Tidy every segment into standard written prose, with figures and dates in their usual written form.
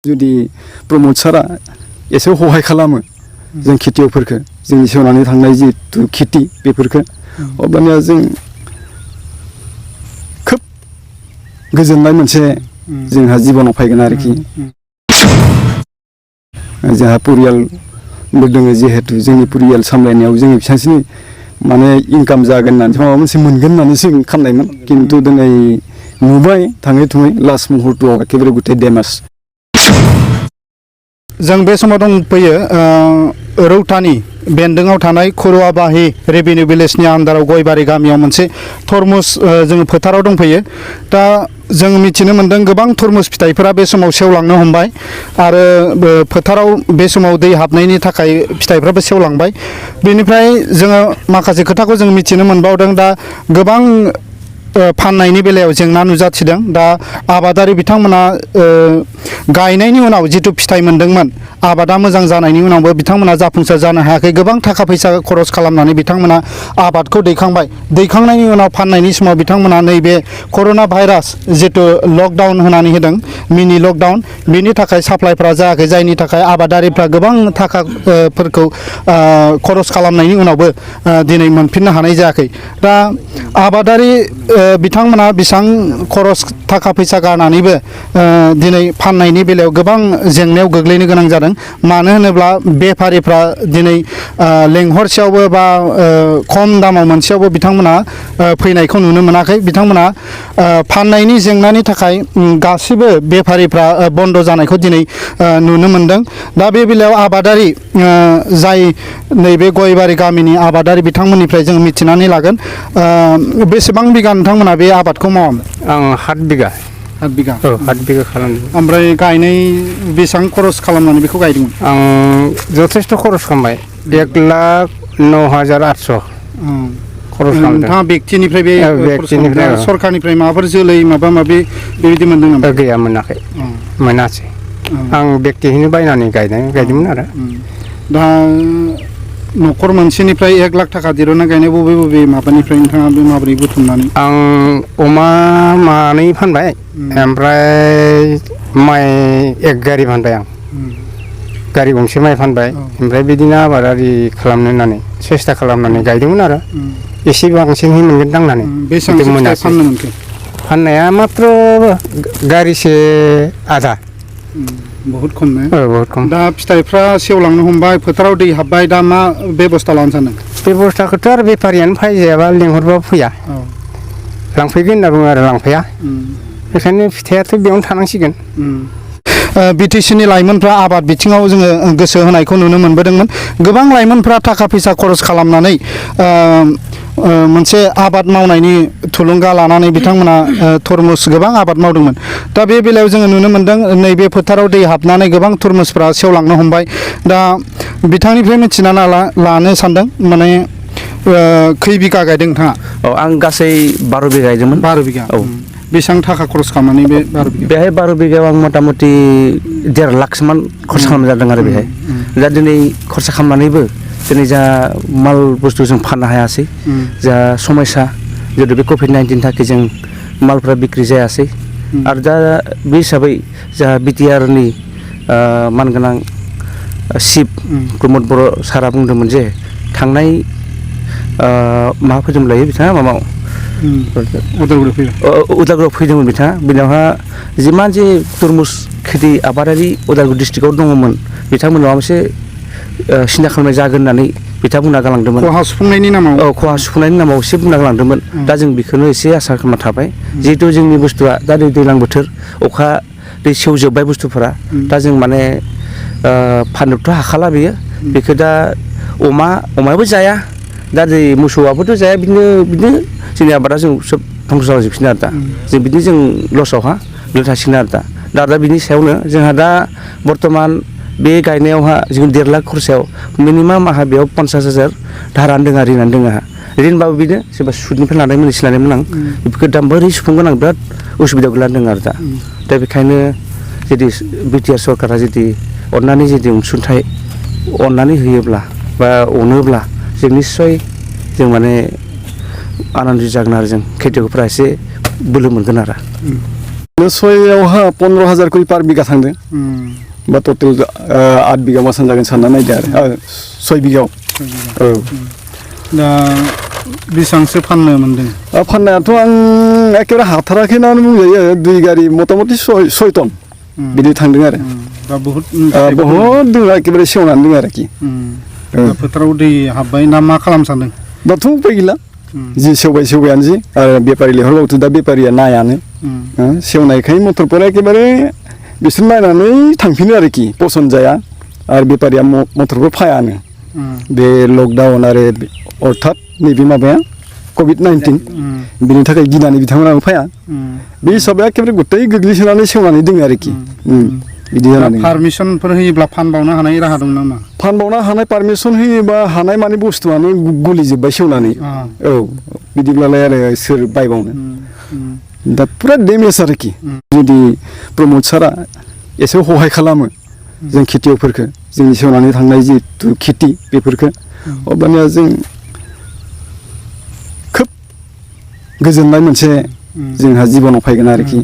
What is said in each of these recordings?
जुदि प्रमोद सारा एसे सहाय खालामो जों खेथियकफोरखौ जोंनि सेवनानै थांनाय जितु खेथि बेफोरखौ अब्लानिया जों खोब गोजोननाय मोनसे जोंहा जिबनाव फैगोन आरोखि जोंहा परियालबो दङ जिहेतु जोंनि परियाल सामलायनायाव जोंनि फिसासिनि माने इनकाम जागोन होननानै माबा मोनसे मोनगोन होननानै जों खालामनायमोन खिन्थु दिनै नुबाय थाङै थुङै लास्ट मुहुर्तआव एखेबारे गुटे डेमेज जों बे समाव दंफैयो रौतानि बेन्दोंआव थानाय खरुवाबाहि रेभिनिउ भिलेजनि आन्दाराव गयबारि गामियाव मोनसे थरमुस जों फोथाराव दंफैयो दा जों मिथिनो मोनदों गोबां थरमुस फिथाइफोरा बे समाव सेवलांनो हमबाय आरो फोथाराव बे समाव दै हाबनायनि थाखाय फिथाइफ्राबो सेवलांबाय बेनिफ्राय जोङो माखासे खोथाखौ जों मिथिनो मोनबावदों दा गोबां फाननायनि बेलायाव जेंना नुजाथिदों दा आबादारि बिथांमोना गायनायनि उनाव जितु फिथाइ मोनदोंमोन आबादा मोजां जानायनि उनावबो बिथांमोना जाफुंसार जानो हायाखै गोबां थाखा फैसा खरस खालामनानै बिथांमोना आबादखौ दैखांनायनि उनाव फाननायनि समाव बिथांमोना नैबे कर'ना भाइरास जितु लकडाउन होनानै होदों मिनि लकडाउन बेनि थाखाय साप्लाइफ्रा जायाखै जायनि थाखाय आबादारिफ्रा गोबां थाखाफोरखौ खरस खालामनायनि उनावबो दिनै मोनफिननो हानाय जायाखै दा आबादारि बिथांमोना बेसेबां खरस थाखा फैसा गारनानैबो दिनै फाननायनि बेलायाव गोबां जेंनायाव गोग्लैनो गोनां जादों मानो होनोब्ला बेफारिफ्रा दिनै लेंहरसेयावबो बा खम दामाव मोनसेयावबो बिथांमोना फैनायखौ नुनो मोनाखै बिथांमोना फाननायनि जेंनानि थाखाय गासिबो बेफारिफ्रा बन्द' जानायखौ दिनै नुनो मोनदों दा बे बेलायाव आबादारि जाय नैबे गयबारि गामिनि आबादारि बिथांमोननिफ्राय जों मिथिनानै लागोन बेसेबां बिगा नोंथांमोना बे आबादखौ मावामोन आं 7 बिगा 7 बिगा औ 7 बिगा खालामदों ओमफ्राय गायनाय बेसेबां खरस खालामनानै बेखौ गायदोंमोन आं जथेस्थ' खरस खालामबाय 1,09,800 खरस खालामदों नोंथाङा बेक्तिनिफ्राय बे बेक्तिनिफ्राय सरकारनिफ्राय माबाफोर जोलै माबा माबि बेबायदि मोनदों नामा गैया मोनाखै मोनासै आं बेक्तिहैनो बायनानै गायदोंमोन आरो दा न'खर मोनसेनिफ्राय 1 लाख थाखा दिरुनना गायनाय बबे माबानिफ्राय नोंथाङा बे माबोरै बुथुमनानै आं अमा मानै फानबाय ओमफ्राय माइ 1 गारि फानबाय आं गारि गंसे माइ फानबाय ओमफ्राय बिदिनो आबादारि खालामनो होननानै सेस्था खालामनानै गायदोंमन आरो एसे बांसिनहै मोनगोन दांनानै बेसेबां फाननो मोनखो फाननाया मात्र गारिसे आधा बहुत खम ने बहुत खम दा फिथाइफ्रा सेवलांनो हमबाय फोथाराव दै हाबबाय दा मा बेबस्था लानो सानदों बेबस्थाखौथ' आरो बेफारियानो फैजायाबा लेंहरबाबो फैया लांफैगोन होनना बुङो आरो लांफैया बेखायनो फिथाइयाथ' बेयावनो थानांसिगोन बिटिसिनि लाइमोनफ्रा आबाद बिथिङाव जोङो गोसो होनायखौ नुनो मोनबोदोंमोन गोबां लाइमोनफ्रा थाखा फैसा खरस खालामनानै मोनसे आबाद मावनायनि थुलुंगा लानानै बिथांमोना थरमुस गोबां आबाद मावदोंमोन दा बे बेलायाव जोङो नुनो मोनदों नैबे फोथाराव दै हाबनानै गोबां थरमुसफ्रा सेवलांनो हमबाय दा बिथांनिफ्राय मिथिनानै लानो सानदों माने खै बिगा गायदों नोंथाङा औ आं गासै 12 बिगा गायदोंमोन 12 बिगा औ बेसेबां थाखा खरस खालामनानै बे 12 बिगा बेहाय 12 बिगायाव आं मथा मथि 1.5 लाखसोमान खरसा खालामनाय जादों आरो बेहाय दा दिनै खरसा खालामनानैबो दिनै जा माल बुस्थु जों फाननो हायासै जा समस्या जितु बे कभिड-19 थाखाय जों मालफ्रा बिक्रि जायासै आरो दा बे हिसाबै जा बिटिआरनि मानगोनां चिफ प्रमद बर' सारा बुंदोंमोन जे थांनाय मा फैदोंमोनलायो बिथाङा माबाव उदालगुरियाव फैदोंमोन बिथाङा बेनावहा जिमान जे तरमुज खेथि आबादारि उदालगुरि डिस्ट्रिक्टआव दङमोन बिथांमोनाव मोनसे सिन्था खालामनाय जागोन होननानै बिथांमोना गालांदोंमोन खहा सुफुंनायनि नामाव औ खहा सुफुंनायनि नामाव एसे बुंना गालांदोंमोन दा जों बेखौनो एसे आसा खालामना थाबाय जिहेतु जोंनि बुस्थुआ दा दैज्लां बोथोर अखा दै सेवजोब्बाय बुस्थुफोरा दा जों माने फाननोथ' हाखाला बेखौ दा अमायाबो जाया दा दै मोसौआबोथ' जाया बिदिनो जोंनि आबादा जों सोब धंस जाजोबसिगोन आरो दा जों बिदिनो जों लसावहा गोलैथासिगोन आरो दा बिनि सायावनो जोंहा दा बर्थमान बे गायनायावहा जों 1.5 लाख खरसायाव मिनिमाम आंहा बेयाव 50,000 धारानो दङ आरो रिनानो दङ आंहा रिनबाबो बिनो सोरबा सुदनिफ्राय लानायमोन एसे लानायमोन आं बेफोरखौ दा बोरै सुफुंगोन आं बिराद उसुबिदायाव गोलैना दङ आरो दा बेखायनो जुदि बिटिआर सरकारा जुदि अननानै जुदि अनसुंथाइ अननानै होयोब्ला बा अनोब्ला जों निस्सय जों माने आनन्द जागोन आरो जों खेथियकफ्रा एसे बोलो मोनगोन आरो सयआवहा 15,000 करि पार बिगा थांदों बा टटेल 8 बिगा मा सानजागोन सानना नायदो आरो 6 बिगायाव औ दा बेसेबांसो फाननो मोनदों फाननायाथ' आं एखेबारे हाथाराखै होननानै बुंजायो 2 गारि मटामटि 6 टन बिदि थांदों आरो दा बहुत दङ एखेबारे सेवनानै दङ आरोखि फोथाराव दै हाबबाय ना मा खालाम सानदों दाथ' उपाय गैला जि सेवबायानोसै आरो बेपारि लेंहरबाबोथ' दा बेपारिया नायानो सेवनायखाय मटरफोरा एखेबारे बिसोर नायनानै थांफिनो आरोखि पसन्द जाया आरो बेपारिया मटरफोर फायानो बे लकडाउन आरो अर्थात नैबे माबाया COVID-19 बिनि थाखाय गिनानै बिथांमोनाबो फाया बे हिसाबै एखेबारे गथाय गोग्लैसोनानै सेवनानै दङ आरोखि बिदि जानानै पारमिसनफोर होयोब्ला फानबावनो हानाय राहा दं नामा फानबावनो हानाय पारमिसन होयोबा हानाय माने बुस्थुआनो गलिजोब्बाय सेवनानै औ बिदिब्लालाय आरो सोर बायबावनो दा पुरा डेमेज आरोखि जुदि प्रमद सारा एसे सहाय खालामो जों खेथियकफोरखौ जोंनि सेवनानै थांनाय जितु खेथि बेफोरखौ अब्लानिया जों खोब गोजोननाय मोनसे जोंहा जिबनाव फैगोन आरोखि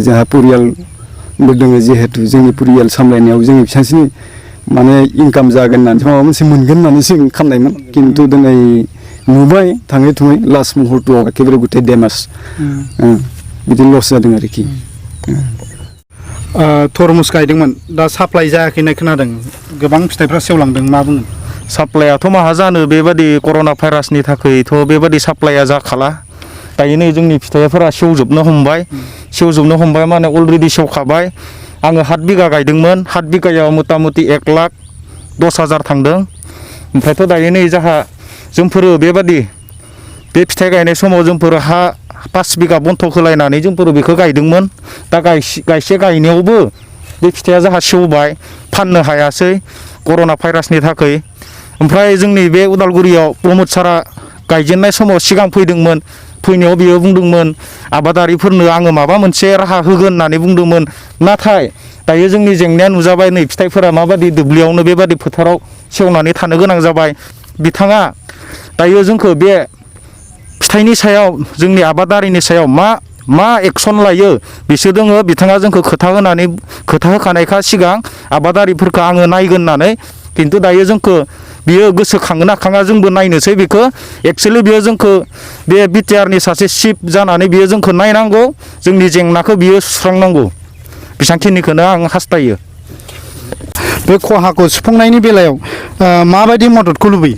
जोंहा परियालबो दङ जिहेतु जोंनि परियाल सामलायनायाव जोंनि फिसासिनि माने इनकाम जागोन होननानै माबा मोनसे मोनगोन होननानै जों खालामनायमोन खिन्थु दिनै नुबाय थाङै थुङै लास्ट मुहुर्तआव एखेबारे गथाय डेमेज बिदि लस जादों आरोखि तरमुज गायदोंमोन दा साप्लाय जायाखै होननाय खोनादों गोबां फिथाइफ्रा सेवलांदों मा बुङो साप्लायाथ' माहा जानो बेबादि कर'ना भाइरासनि थाखायथ' बेबादि साप्लाया जाखाला दायो नै जोंनि फिथाइफोरा सेवजोबनो हमबाय माने अलरेडि सेवखाबाय आङो 7 बिगा गायदोंमोन 7 बिगायाव मथा मथि 1,10,000 थांदों ओमफ्रायथ' दायो नै जोंफोरो बेबादि बे फिथाइ गायनाय समाव जोंफोर 5 बिगा बन्थ' होलायनानै जोंफोर बेखौ गायदोंमोन दा गायसे गायनायावबो बे फिथाइया जाहा सेवबाय फाननो हायासै कर'ना भाइरासनि थाखाय ओमफ्राय जोंनि बे उदालगुरियाव प्रमद सारा गायजेननाय समाव सिगां फैदोंमोन फैनायाव बियो बुंदोंमोन आबादारिफोरनो आङो माबा मोनसे राहा होगोन होननानै बुंदोंमोन नाथाय दायो जोंनि जेंनाया नुजाबाय नै फिथाइफोरा माबादि दुब्लियावनो बेबादि फोथाराव सेवनानै थानो गोनां जाबाय बिथाङा दायो जोंखौ बे फिथाइनि सायाव जोंनि आबादारिनि सायाव मा एक्सन लायो बिसोर दोङो बिथाङा जोंखौ खोथा होखानायखा सिगां आबादारिफोरखौ आङो नायगोन होननानै खिन्थु दायो जोंखौ बियो गोसोखाङो ना खाङा जोंबो नायनोसै बेखौ एक्सुवेलि बियो जोंखौ बे बिटिआरनि सासे चिफ जानानै बियो जोंखौ नायनांगौ जोंनि जेंनाखौ बियो सुस्रांनांगौ बेसांखिनिखौनो आं हास्थायो बे खहाखौ सुफुंनायनि बेलायाव माबायदि मददखौ लुबैयो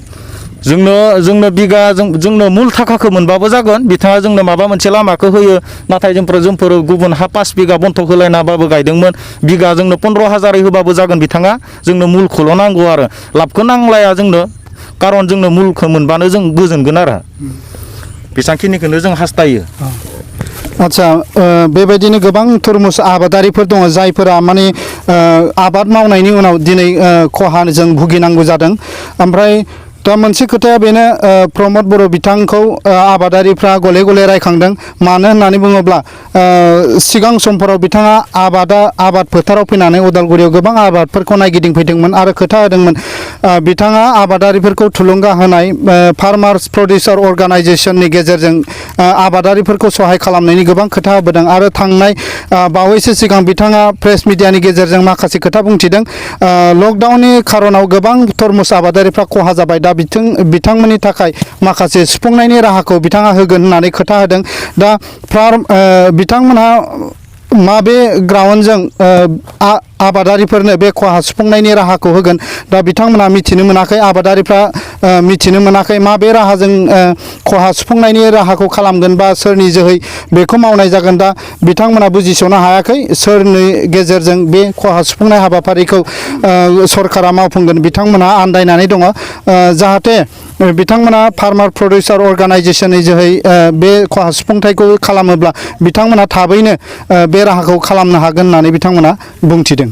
जोंनो बिगा जोंनो मुल थाखाखौ मोनबाबो जागोन बिथाङा जोंनो माबा मोनसे लामाखौ होयो नाथाय जोंफोर गुबुन 5 बिगा बन्थ' होलायनाबाबो गायदोंमोन बिगा जोंनो 15,000 होबाबो जागोन बिथाङा जोंनो मुलखौल' नांगौ आरो लाबखौ नांलाया जोंनो कारन जोंनो मुलखौ मोनबानो जों गोजोनगोन आरो बेसांखिनिखौनो जों हास्थायो आच्छा बेबायदिनो गोबां तरमुज आबादारिफोर दङ जायफोरा माने आबाद मावनायनि उनाव दिनै खहाजों भुगिनांगौ जादों ओमफ्राय दा मोनसे खोथाया बेनो प्रमद बर' बिथांखौ आबादारिफ्रा गले गले रायखांदों मानो होननानै बुङोब्ला सिगां समफोराव बिथाङा आबाद फोथाराव फैनानै उदालगुरियाव गोबां आबादफोरखौ नायगिदिंफैदोंमोन आरो खोथा होदोंमोन बिथाङा आबादारिफोरखौ थुलुंगा होनाय फार्मार्स प्रडिउसार अर्गानाइजेसननि गेजेरजों आबादारिफोरखौ सहाय खालामनायनि गोबां खोथा होबोदों आरो थांनाय बावैसो सिगां बिथाङा प्रेस मिडियानि गेजेरजों माखासे खोथा बुंथिदों लकडाउननि खारनाव गोबां तरमुज आबादारिफ्रा खहा जाबाय दा बिथांमोननि थाखाय माखासे सुफुंनायनि राहाखौ बिथाङा होगोन होननानै खोथा होदों दा बिथांमोनहा माबे ग्राउन्डजों आबादारिफोरनो बे खहा सुफुंनायनि राहाखौ होगोन दा बिथांमोनहा मिथिनो मोनाखै आबादारिफ्रा मिथिनो मोनाखै माबे राहाजों खहा सुफुंनायनि राहाखौ खालामगोन बा सोरनि जोहै बेखौ मावनाय जागोन दा बिथांमोनहा बुजिस'नो हायाखै सोरनि गेजेरजों बे खहा सुफुंनाय हाबाफारिखौ सरकारा मावफुंगोन बिथांमोनहा आन्दायनानै दङ जाहाथे बिथांमोना फार्मार प्रडिउसार अर्गानाइजेसननि जोहै बे खहा सुफुंथायखौ खालामोब्ला बिथांमोना थाबैनो बे राहाखौ खालामनो हागोन होननानै बिथांमोना बुंथिदों